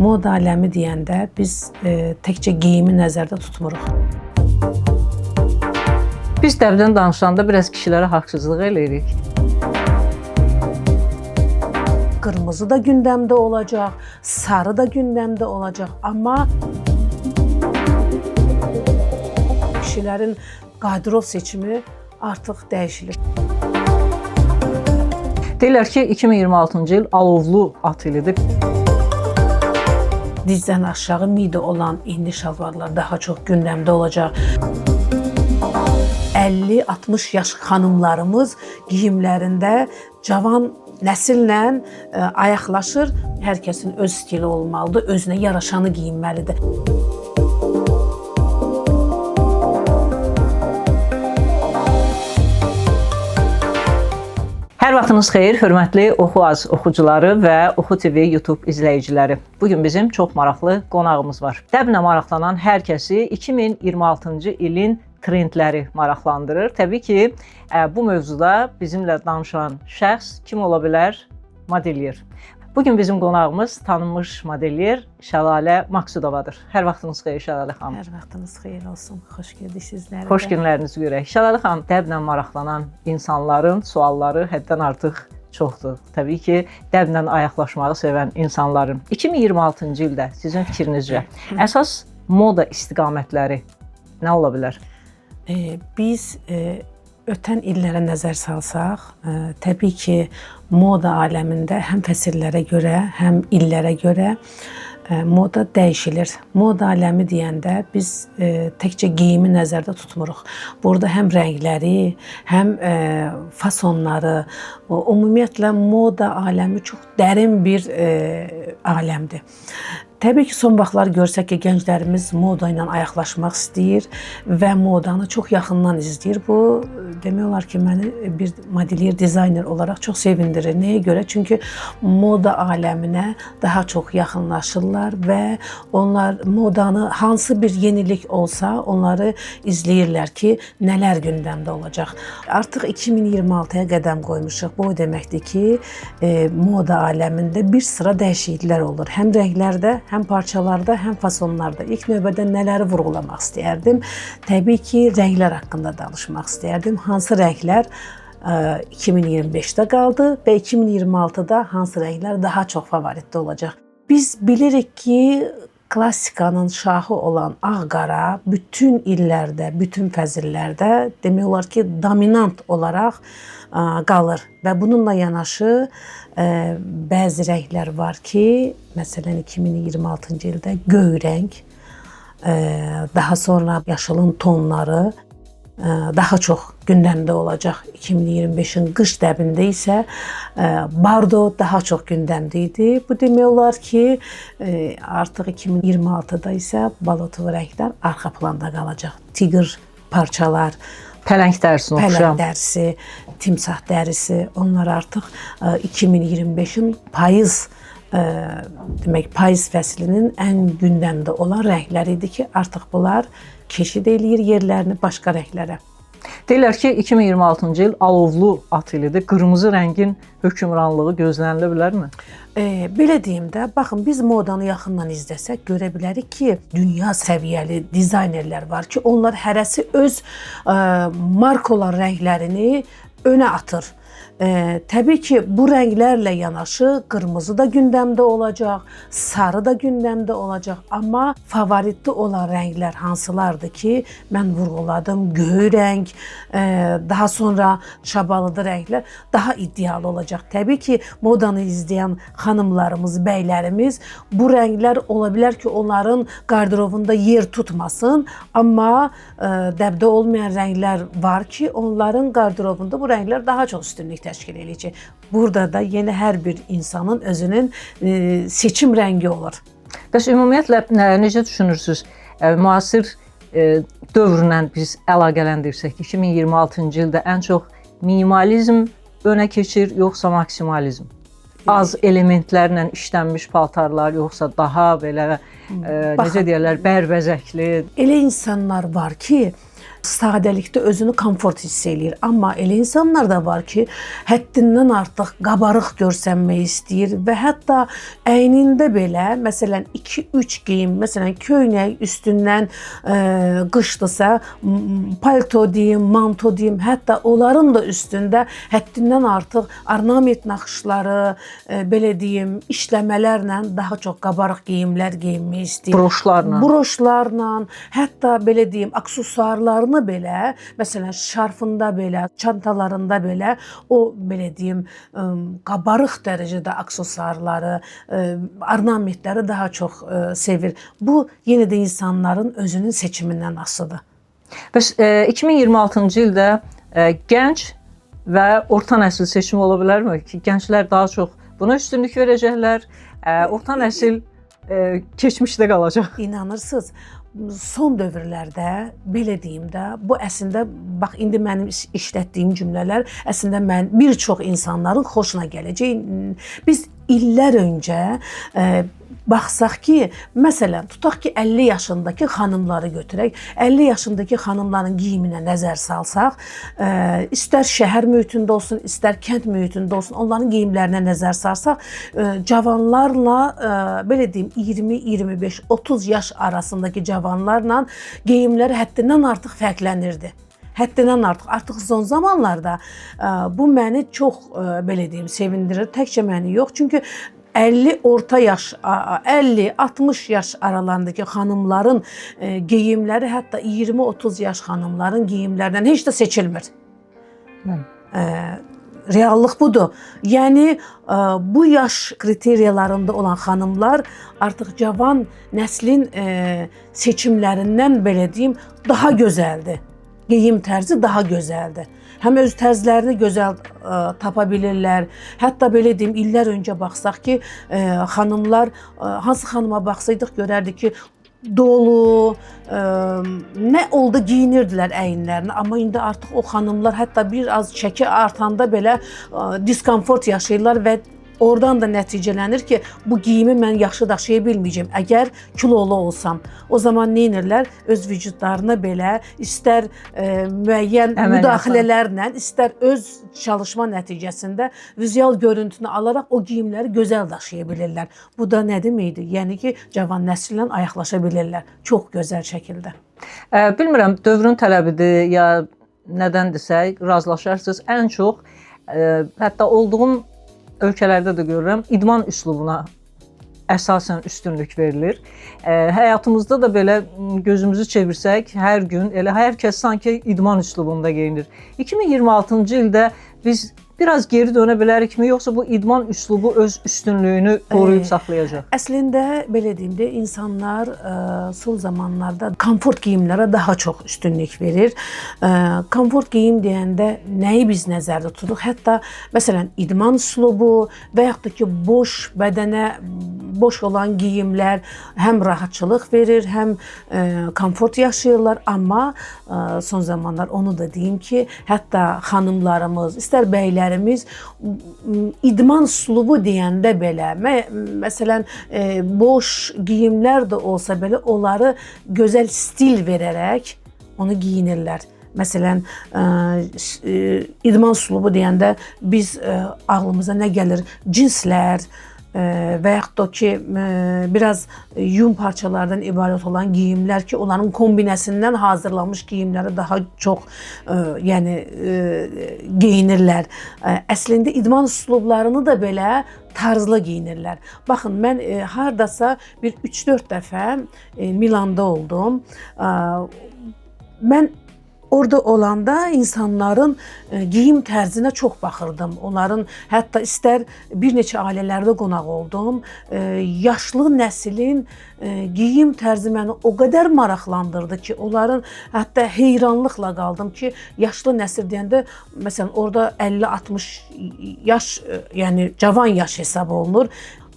Moda aləmi deyəndə biz təkcə geyimi nəzərdə tutmuruq. Biz dəbdən danışanda biraz kişilərə haqsızlıq eləyirik. Qırmızı da gündəmdə olacaq, sarı da gündəmdə olacaq, amma kişilərin qardırob seçimi artıq dəyişilir. Deyirlər ki, 2026-cı il alovlu at ilidir. Dizdən aşağı midi olan enli şalvarlar daha çox gündəmdə olacaq. 50-60 yaş xanımlarımız geyimlərində cavan nəsillə ayaqlaşır. Hər kəsin öz stili olmalıdır, özünə yaraşanı geyinməlidir. Hər vaxtınız xeyir, hörmətli Oxu Az oxucuları və Oxu TV YouTube izləyiciləri. Bugün bizim çox maraqlı qonağımız var. Dəblə maraqlanan hər kəsi 2026-cı ilin trendləri maraqlandırır. Təbii ki, bu mövzuda bizimlə danışan şəxs kim ola bilər? Modelyer. Bugün bizim qonağımız tanınmış modelyer Şəlalə Maqsudovadır. Hər vaxtınız xeyir Şəlalə xanım. Hər vaxtınız xeyir olsun. Xoş gördük sizləri. Xoş günlərinizi görək. Şəlalə xanım, dəblə maraqlanan insanların sualları həddən artıq çoxdur. Təbii ki, dəblə ayaqlaşmağı sevən insanların 2026-cı ildə sizin fikrinizcə əsas moda istiqamətləri nə ola bilər? Biz ötən illərə nəzər salsaq, təbii ki, moda aləmində həm fəsillərə görə, həm illərə görə moda dəyişilir. Moda aləmi deyəndə biz təkcə geyimi nəzərdə tutmuruq. Burada həm rəngləri, həm fasonları, ümumiyyətlə moda aləmi çox dərin bir aləmdir. Təbii ki, son vaxtlar görsək ki, gənclərimiz moda ilə ayaqlaşmaq istəyir və modanı çox yaxından izləyir. Bu, demək olar ki, məni bir modelyer, dizayner olaraq çox sevindirir. Nəyə görə? Çünki moda aləminə daha çox yaxınlaşırlar və onlar modanı hansı bir yenilik olsa, onları izləyirlər ki, nələr gündəmdə olacaq. Artıq 2026-ya qədəm qoymuşuq. Bu o deməkdir ki, moda aləmində bir sıra dəyişikliklər olur. Həm rənglərdə, həm parçalarda, həm fasonlarda. İlk növbədə nələri vurğulamaq istəyərdim? Təbii ki, rənglər haqqında danışmaq istəyərdim. Hansı rənglər 2025-də qaldı və 2026-da hansı rənglər daha çox favoritdə olacaq? Biz bilirik ki, klassikanın şahı olan ağ-qara bütün illərdə, bütün fəsillərdə demək olar ki, dominant olaraq qalır və bununla yanaşı bəzi rənglər var ki, məsələn 2026-cı ildə göy rəng, daha sonra yaşılın tonları daha çox gündəmdə olacaq. 2025-in qış dəbində isə bardo daha çox gündəmdə idi. Bu demək olar ki, artıq 2026-da isə balotlu rənglər arxa planda qalacaq. Tiqr parçalar, pələng dərisinə oxşayan, pələng dərisi, timsah dərisi, onlar artıq 2025-in payız demək payız fəslinin ən gündəmdə olan rəngləri idi ki, artıq bunlar keçid eləyir yerlərini başqa rənglərə. Deyirlər ki, 2026-cı il alovlu at ilidir. Qırmızı rəngin hökmranlığı gözlənilə bilərmi? Belə deyim də, baxın, biz modanı yaxından izləsək görə bilərik ki, dünya səviyyəli dizaynerlər var ki, onlar hərəsi öz marka olan rənglərini önə atır. Təbii ki, bu rənglərlə yanaşı qırmızı da gündəmdə olacaq, sarı da gündəmdə olacaq, amma favoritli olan rənglər hansılardır ki, mən vurğuladım, göy rəng, daha sonra şabalıdı rənglər daha ideal olacaq. Təbii ki, modanı izləyən xanımlarımız, bəylərimiz bu rənglər ola bilər ki, onların qarderobunda yer tutmasın, amma dəbdə olmayan rənglər var ki, onların qarderobunda bu rənglər daha çox üstünlük təşkil eləyəcək. Burada da yenə hər bir insanın özünün seçim rəngi olur. Bəs ümumiyyətlə necə düşünürsünüz? Müasir dövrlə biz əlaqələndirsək, 2026-cı ildə ən çox minimalizm önə keçir, yoxsa maksimalizm? Az elementlərlə işlənmiş paltarlar, yoxsa daha belə necə deyirlər, bərbəzəkli? Elə insanlar var ki, Sadəlikdə özünü komfort hiss eləyir. Amma elə insanlar da var ki, həddindən artıq qabarıq görsənmək istəyir və hətta əynində belə, məsələn, 2-3 geyim, məsələn, köynək üstündən qışdırsa, palto deyim, manto deyim, hətta onların da üstündə həddindən artıq ornament naxışları, belə deyim, işləmələrlə daha çox qabarıq geyimlər geyinmək istəyir. Broşlarla. Broşlarla, hətta belə deyim, aksesuarlarını belə, məsələn, şarfında belə, çantalarında belə o belə deyim, qabarıq dərəcədə aksesuarları, ornamentləri daha çox sevir. Bu yenə də insanların özünün seçimindən asılıdır. Bəs 2026-cı ildə gənc və orta nəsil seçimi ola bilərmi ki, gənclər daha çox buna üstünlük verəcəklər, orta nəsil keçmişdə qalacaq? İnanırsınız, son dövrlərdə belə deyim də, bu əslində bax indi mənim işlətdiyim cümlələr əslində mən bir çox insanların xoşuna gələcək. Biz illər öncə baxsaq ki, məsələn, tutaq ki 50 yaşındakı xanımları götürək. 50 yaşındakı xanımların geyiminə nəzər salsaq, istər şəhər mühitində olsun, istər kənd mühitində olsun, onların geyimlərinə nəzər salsaq, cavanlarla belə deyim 20, 25, 30 yaş arasındakı cavanlarla geyimləri həddindən artıq fərqlənirdi. Həddindən artıq. Artıq son zamanlarda bu məni çox belə deyim sevindirir. Təkcə məni yox, çünki 50 orta yaş, 50-60 yaş aralarındakı xanımların geyimləri hətta 20-30 yaş xanımların geyimlərindən heç də seçilmir. Reallıq budur. Yəni bu yaş kriteriyalarında olan xanımlar artıq cavan nəslin seçimlərindən belə deyim daha gözəldir. Geyim tərzi daha gözəldir. Həm öz tərzlərini gözəl tapa bilirlər. Hətta belə deyim, illər öncə baxsaq ki, xanımlar hansı xanıma baxsaydıq görərdik ki, dolu, nə oldu geyinirdilər əyinlərini, amma indi artıq o xanımlar hətta bir az çəki artanda belə diskomfort yaşayırlar və oradan da nəticələnir ki, bu geyimi mən yaxşı daşıya bilməyəcəm əgər kilolu olsam. O zaman nə edirlər? Öz vücudlarına belə istər müəyyən müdaxilələrlə, istər öz çalışma nəticəsində vizual görüntünü alaraq o geyimləri gözəl daşıya bilirlər. Bu da nə deməkdir? Yəni ki, cavan nəsillə ayaqlaşa bilirlər çox gözəl şəkildə. Bilmirəm, dövrün tələbidir ya nədəndirsə, razılaşarsınız. Ən çox, hətta olduğum ölkələrdə də görürəm, idman üslubuna əsasən üstünlük verilir. Həyatımızda da belə gözümüzü çevirsək, hər gün elə hər kəs sanki idman üslubunda geyinir. 2026-cı ildə biz biraz geri dönə bilərikmi, yoxsa bu idman üslubu öz üstünlüyünü qoruyub saxlayacaq? Əslində belə deyim də, insanlar son zamanlarda komfort geyimlərə daha çox üstünlük verir. Komfort geyim deyəndə nəyi biz nəzərdə tuturuq? Hətta məsələn idman üslubu və yaxud da ki, boş bədənə boş olan geyimlər həm rahatçılıq verir, həm komfort yaşayırlar, amma son zamanlar onu da deyim ki, hətta xanımlarımız, istər bəylərimiz idman üslubu deyəndə belə, məsələn boş geyimlər də olsa belə onları gözəl stil verərək onu geyinirlər. Məsələn, idman üslubu deyəndə biz ağlımıza nə gəlir? Cinslər və yaxud da ki, biraz yun parçalardan ibarət olan geyimlər ki, onların kombinəsindən hazırlanmış geyimləri daha çox yəni geyinirlər. Əslində idman üslublarını da belə tarzlı geyinirlər. Baxın, mən hardasa bir 3-4 dəfə Milanda oldum. Mən orada olanda insanların geyim tərzinə çox baxırdım. Onların hətta istər bir neçə ailələrdə qonaq oldum. Yaşlı nəslin geyim tərzi məni o qədər maraqlandırdı ki, onların hətta heyranlıqla qaldım ki, yaşlı nəsil deyəndə məsələn orada 50-60 yaş, yəni cavan yaş hesab olunur.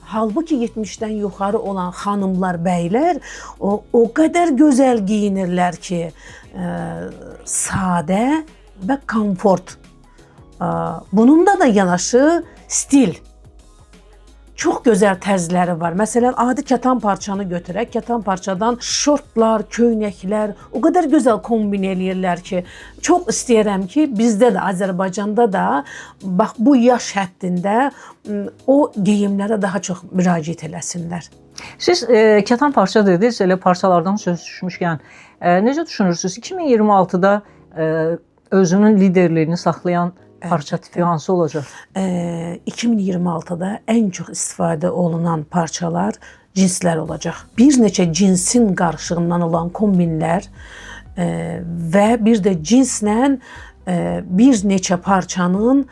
Halbuki 70-dən yuxarı olan xanımlar, bəylər o qədər gözəl geyinirlər ki, sadə və komfort. Bununla da yanaşı stil. Çox gözəl tərzləri var. Məsələn, adi kətan parçanı götürək, kətan parçadan şortlar, köynəklər o qədər gözəl kombin eləyirlər ki, çox istəyirəm ki, bizdə də Azərbaycanda da bax bu yaş həddində o geyimlərə daha çox müraciət eləsinlər. Siz kətan parça dediniz, elə parçalardan söz düşmüşkən, necə düşünürsünüz? 2026-da özünün liderliyini saxlayan parça tipi hansı olacaq? 2026-da ən çox istifadə olunan parçalar cinslər olacaq. Bir neçə cinsin qarışığından olan kombinlər və bir də cinslə bir neçə parçanın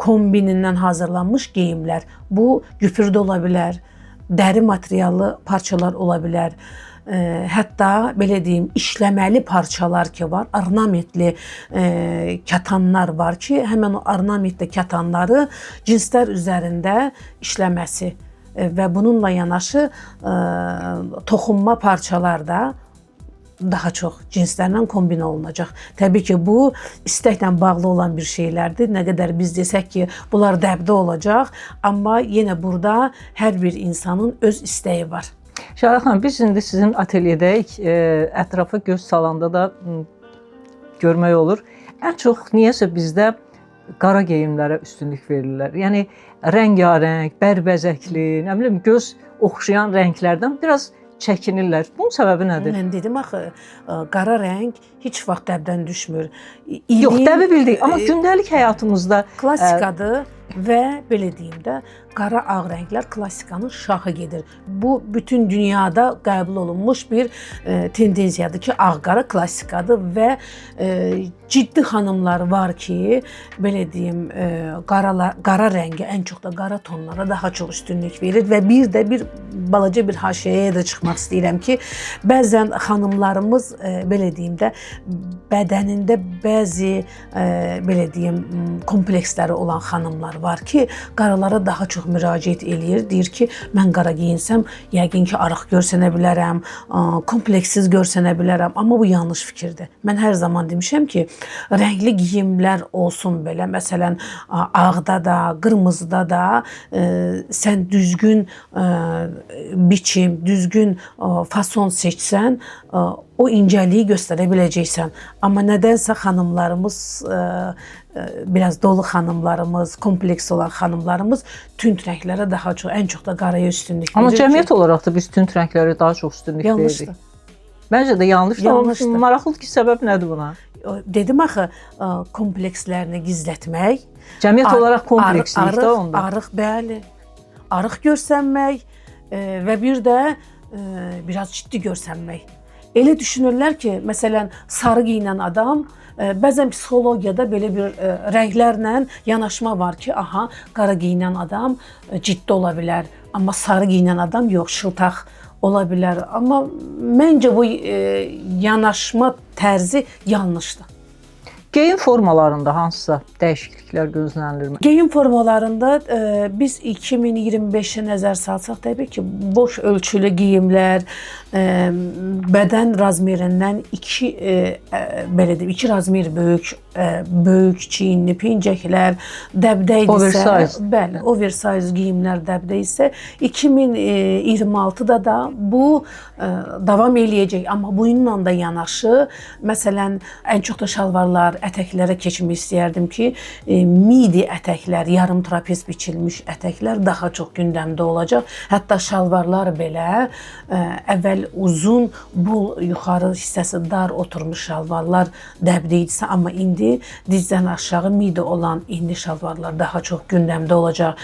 kombinindən hazırlanmış geyimlər. Bu güpürdü ola bilər, dəri materiallı parçalar ola bilər. Hətta belə deyim, işləməli parçalar ki var, ornamentli kətanlar var ki, həmin o ornamentli kətanları cinslər üzərində işləməsi və bununla yanaşı toxunma parçalar da daha çox cinslərlə kombin olunacaq. Təbii ki, bu istəklə bağlı olan bir şeylərdir. Nə qədər biz desək ki, bunlar dəbdə olacaq, amma yenə burada hər bir insanın öz istəyi var. Şahla xanım, biz indi sizin atelyedəyik. Ətrafa göz salanda da görmək olur. Ən çox niyəsə bizdə qara geyimlərə üstünlük verirlər. Yəni rəngarəng, bərbəzəkli, nə bilim göz oxşayan rənglərdən biraz çəkinirlər. Bunun səbəbi nədir? Mən dedim axı, qara rəng heç vaxt dəbdən düşmür. Yox, dəbi bildik, amma gündəlik həyatımızda klassikadır və belə deyim də, qara ağ rənglər klassikanın şahı gedir. Bu bütün dünyada qəbul olunmuş bir tendensiyadır ki, ağ-qara klassikadır və ciddi xanımlar var ki, belə deyim, qara rəngə, ən çox da qara tonlara daha çox üstünlük verir və bir də bir balaca bir haşiyəyə də çıxmaq istəyirəm ki, bəzən xanımlarımız belə deyim də, bədənində bəzi belə deyim, kompleksləri olan xanımlar var ki, qaralara daha çox müraciət eləyir. Deyir ki, mən qara geyinsəm, yəqin ki, arıq görsənə bilərəm, kompleksiz görsənə bilərəm. Amma bu yanlış fikirdir. Mən hər zaman demişəm ki, rəngli geyimlər olsun belə. Məsələn, ağda da, qırmızıda da sən düzgün biçim, düzgün fason seçsən, o incəliyi göstərə biləcəksən. Amma nədənsə xanımlarımız, biraz dolu xanımlarımız, kompleks olan xanımlarımız tünd rənglərə daha çox, ən çox da qaraya üstünlük verir. Amma cəmiyyət olaraq da biz tünd rənglərə daha çox üstünlük veririk. Məncə də yanlışdır. Yanlışdır. Maraqlıdır ki, səbəb nədir buna? Dedim axı, komplekslərini gizlətmək. Cəmiyyət olaraq komplekslik də onda. Arıq, bəli. Arıq görsənmək və bir də biraz ciddi görsənmək. Elə düşünürlər ki, məsələn, sarı giyinən adam, bəzən psixologiyada belə bir rənglərlə yanaşma var ki, aha, qara giyinən adam ciddi ola bilər, amma sarı giyinən adam yox, şıltaq ola bilər. Amma məncə bu yanaşma tərzi yanlışdır. Geyim formalarında hansısa dəyişikliklər gözlənilirmi? Geyim formalarında biz 2025-ə nəzər salsaq, təbii ki, boş ölçülü geyimlər, bədən razmerindən iki razmer böyük, böyük çiyinli pencəklər, dəbdə idisə, bəli, oversize geyimlər dəbdə isə 2026-da da bu davam eləyəcək. Amma bununla da yanaşı, məsələn, ən çox da şalvarlar, ətəklərə keçmək istəyərdim ki, midi ətəklər, yarım trapez biçilmiş ətəklər daha çox gündəmdə olacaq. Hətta şalvarlar belə əvvəl uzun, bol yuxarı hissəsi dar oturmuş şalvarlar dəbdə idisə, amma indi dizdən aşağı midi olan enli şalvarlar daha çox gündəmdə olacaq.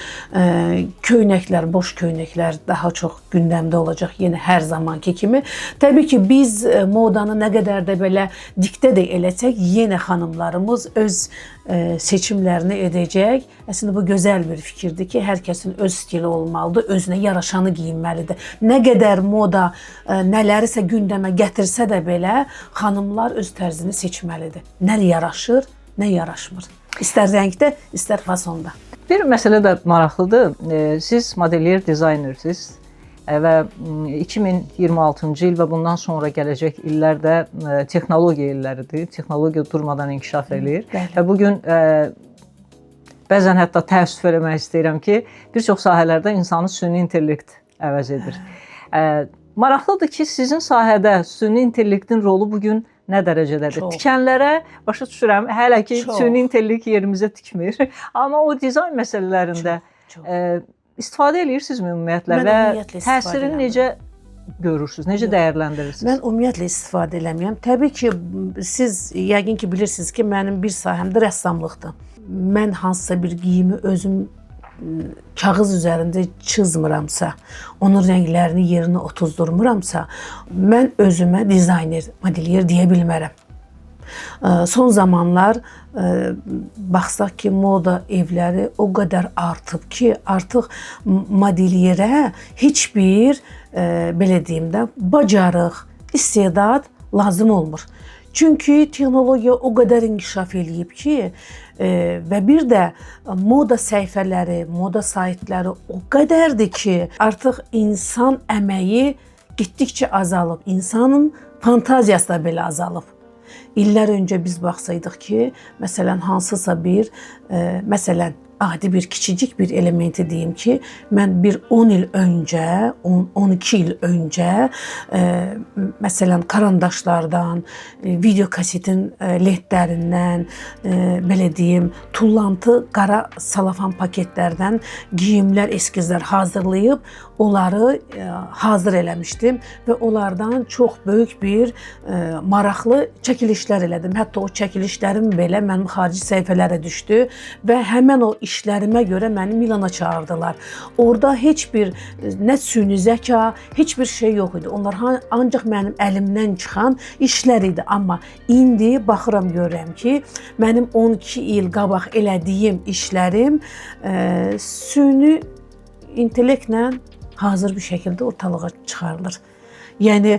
Köynəklər, boş köynəklər daha çox gündəmdə olacaq yenə hər zamanki kimi. Təbii ki, biz modanı nə qədər də belə diktə də eləsək, yenə xanımlarımız öz seçimlərini edəcək. Əslində bu gözəl bir fikirdir ki, hər kəsin öz stili olmalıdır, özünə yaraşanı geyinməlidir. Nə qədər moda nələrisə gündəmə gətirsə də belə, xanımlar öz tərzini seçməlidir. Nə yaraşır, nə yaraşmır. İstər rəngdə, istər fasonda. Bir məsələ də maraqlıdır. Siz modelyer, dizaynersiniz və 2026-cı il və bundan sonra gələcək illər də texnologiya illəridir. Texnologiya durmadan inkişaf eləyir. Və bugün Bəzən hətta təəssüf eləmək istəyirəm ki, bir çox sahələrdə insanı süni intellekt əvəz edir. Maraqlıdır ki, sizin sahədə süni intellektin rolu bu gün nə dərəcədədir? Çox. Tikənlərə başa düşürəm, hələ ki Çox. süni intellekt yerimizə tikmir. Amma o dizayn məsələlərində Çox. İstifadə eləyirsinizmi ümumiyyətlə Mən və ümumiyyətlə istifadə təsirini eləmirəm. necə görürsüz, necə dəyərləndirirsiniz? Mən ümumiyyətlə istifadə eləmirəm. Təbii ki, siz yəqin ki bilirsiniz ki, mənim bir sahəm də rəssamlıqdır. Mən hansısa bir geyimi özüm kağız üzərində çizmiramsa, onun rənglərini yerinə otuzdurmuramsa, mən özümə dizayner, modelyer deyə bilmərəm. Son zamanlar baxsaq ki, moda evləri o qədər artıb ki, artıq modelyerə heç bir belə deyim də, bacarıq, istedad lazım olmur. Çünki texnologiya o qədər inkişaf eləyib ki, və bir də moda səhifələri, moda saytları o qədərdir ki, artıq insan əməyi getdikcə azalıb, insanın fantaziyası da belə azalıb. İllər öncə biz baxsaydıq ki, məsələn hansısa bir, məsələn adi bir kiçicik bir elementi deyim ki, mən bir 10 il öncə, 10-12 il öncə məsələn karandaşlardan, video kasetin lentlərindən, belə deyim, tullantı qara salafan paketlərdən geyimlər, eskizlər hazırlayıb onları hazır eləmişdim və onlardan çox böyük bir maraqlı çəkilişlər elədim. Hətta o çəkilişlərim belə mənim xarici səhifələrə düşdü və həmən o işlərimə görə məni Milana çağırdılar. Orada heç bir nə süni zəka, heç bir şey yox idi. Onlar ancaq mənim əlimdən çıxan işlər idi. Amma indi baxıram görürəm ki, mənim 12 il qabaq elədiyim işlərim süni intellektlə hazır bir şəkildə ortalığa çıxarılır. Yəni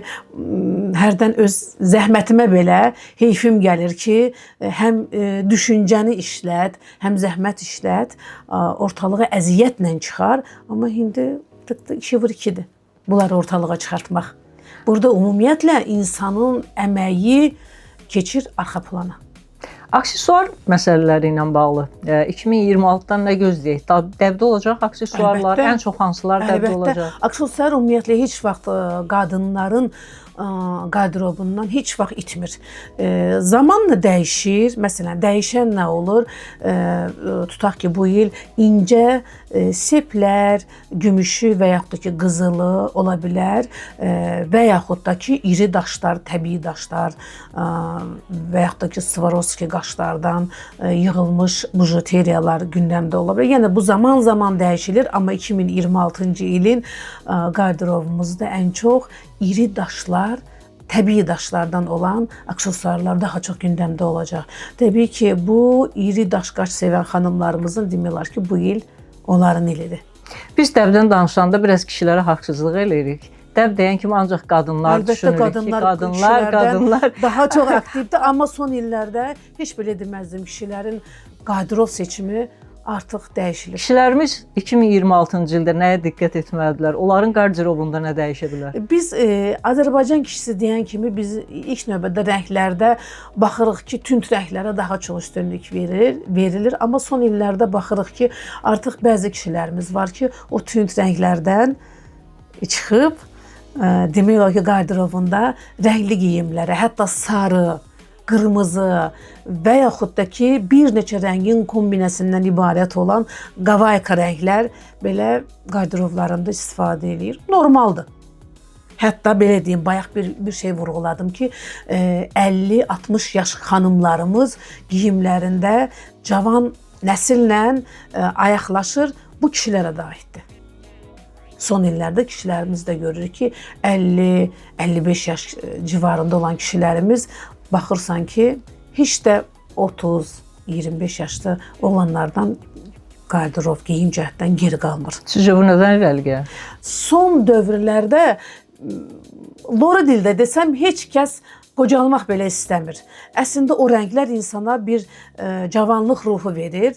hərdən öz zəhmətimə belə heyfim gəlir ki, həm düşüncəni işlət, həm zəhmət işlət, ortalığa əziyyətlə çıxar, amma indi tık-tık 2 vur 2-dir bunları ortalığa çıxartmaq. Burada ümumiyyətlə insanın əməyi keçir arxa plana. Aksesuar məsələləri ilə bağlı 2026-dan nə gözləyək? Dəbdə olacaq aksesuarlar, Əlbəttə. ən çox hansılar dəbdə olacaq? Aksesuar ümumiyyətlə heç vaxt qadınların qarderobundan heç vaxt itmir. Zamanla dəyişir. Məsələn, dəyişən nə olur? Tutaq ki, bu il incə seplər, gümüşü və yaxud da ki, qızılı ola bilər və yaxud da ki, iri daşlar, təbii daşlar və yaxud da ki, Swarovski qaşlardan yığılmış bijuteriyalar gündəmdə ola bilər. Yəni bu zaman-zaman dəyişilir, amma 2026-cı ilin qarderobumuzda ən çox iri daşlar, təbii daşlardan olan aksesuarlar daha çox gündəmdə olacaq. Təbii ki, bu iri daş-qaş sevən xanımlarımızın demək olar ki, bu il onların ilidir. Biz dəbdən danışanda biraz kişilərə haqsızlıq eləyirik. Dəb deyən kimi ancaq qadınlar Əlbəttə, düşünürük qadınlar, ki, qadınlar, qadınlar. Daha çox aktivdir, amma son illərdə heç belə deməzdim, kişilərin qarderob seçimi artıq dəyişilir. Kişilərimiz 2026-cı ildə nəyə diqqət etməlidirlər? Onların qarderobunda nə dəyişə bilər? Biz Azərbaycan kişisi deyən kimi biz ilk növbədə rənglərdə baxırıq ki, tünd rənglərə daha çox üstünlük verilir. Amma son illərdə baxırıq ki, artıq bəzi kişilərimiz var ki, o tünd rənglərdən çıxıb demək olar ki, qarderobunda rəngli geyimlərə, hətta sarı, qırmızı və yaxud da ki, bir neçə rəngin kombinəsindən ibarət olan qavayka rənglər belə qarderoblarında istifadə eləyir. Normaldır. Hətta belə deyim, bayaq bir şey vurğuladım ki, 50-60 yaş xanımlarımız geyimlərində cavan nəsillə ayaqlaşır, bu kişilərə də aiddir. Son illərdə kişilərimiz də görürük ki, 50-55 yaş civarında olan kişilərimiz baxırsan ki, heç də 30-25 yaşlı olanlardan qarderob, geyim cəhətdən geri qalmır. Sizcə bu nədən irəli gəlir? Son dövrlərdə loru dildə desəm heç kəs qocalmaq belə istəmir. Əslində o rənglər insana bir cavanlıq ruhu verir.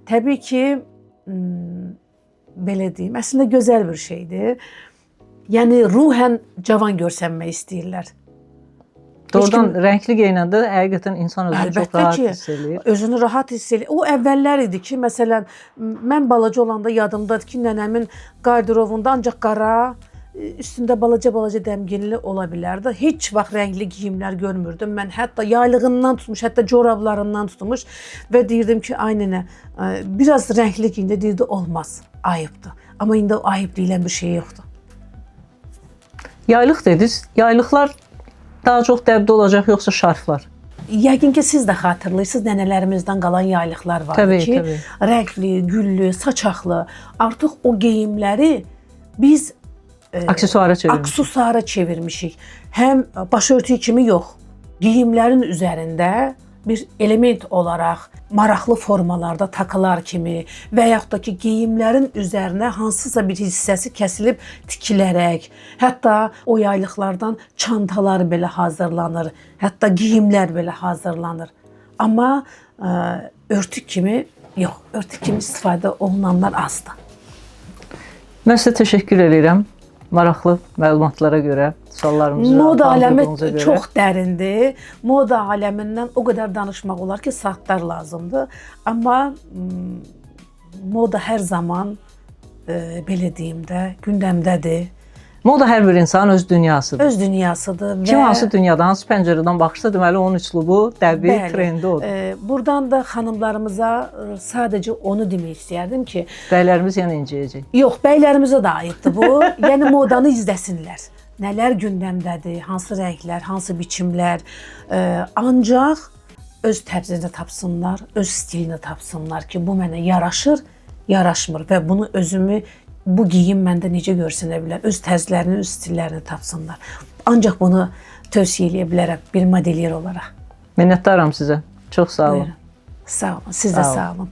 Təbii ki, belə deyim, əslində gözəl bir şeydir. Yəni ruhən cavan görsənmək istəyirlər. Doğrudan rəngli geyinəndə həqiqətən insan özünü çox Əlbəttə rahat ki, hiss eləyir. Özünü rahat hiss eləyir. O əvvəllər idi ki, məsələn, mən balaca olanda yadımdadır ki, nənəmin qarderobunda ancaq qara, üstündə balaca-balaca dəmginli ola bilərdi. Heç vaxt rəngli geyimlər görmürdüm. Mən hətta yaylığından tutmuş, hətta corablarından tutmuş və deyirdim ki, ay nənə, biraz rəngli geyində deyirdi, olmaz, ayıbdır. Amma indi o ayıb deyilən bir şey yoxdur. Yaylıq dediniz. Yaylıqlar daha çox dəbdə olacaq yoxsa şarflar? Yəqin ki, siz də xatırlayırsınız, nənələrimizdən qalan yaylıqlar vardı Təbii, ki, təbii. Rəngli, güllü, saçaqlı. Artıq o geyimləri biz Aksesuara çevirmiş. aksesuara çevirmişik. Həm başörtüyü kimi yox, geyimlərin üzərində bir element olaraq maraqlı formalarda takılar kimi və yaxud da ki, geyimlərin üzərinə hansısa bir hissəsi kəsilib tikilərək, hətta o yaylıqlardan çantalar belə hazırlanır, hətta geyimlər belə hazırlanır. Amma örtük kimi yox, örtük kimi istifadə olunanlar azdır. Mən sizə təşəkkür eləyirəm. Maraqlı məlumatlara görə, suallarımızı Moda aləmi cavablandırdığınıza görə. çox dərindir. Moda aləmindən o qədər danışmaq olar ki, saatlar lazımdır. Amma moda hər zaman belə deyim də, gündəmdədir. Moda hər bir insanın öz dünyasıdır. Öz dünyasıdır və Kim hansı dünyadan, hansı pəncərədən baxırsa, deməli onun üslubu, dəbi, Bəli. trendi odur. Buradan da xanımlarımıza sadəcə onu demək istəyərdim ki, Bəylərimiz yenə incəyəcək. yox, bəylərimizə də aiddir bu. Yəni modanı izləsinlər. Nələr gündəmdədir, hansı rənglər, hansı biçimlər. Ancaq öz tərzini tapsınlar, öz stilini tapsınlar ki, bu mənə yaraşır, yaraşmır və bunu özümü bu geyim məndə necə görsənə bilər? Öz tərzlərini, öz stillərini tapsınlar. Ancaq bunu tövsiyə eləyə bilərəm bir modelyer olaraq. Minnətdaram sizə. Çox sağ olun. Buyurun. Sağ olun. Siz də Sağ olun. sağ olun.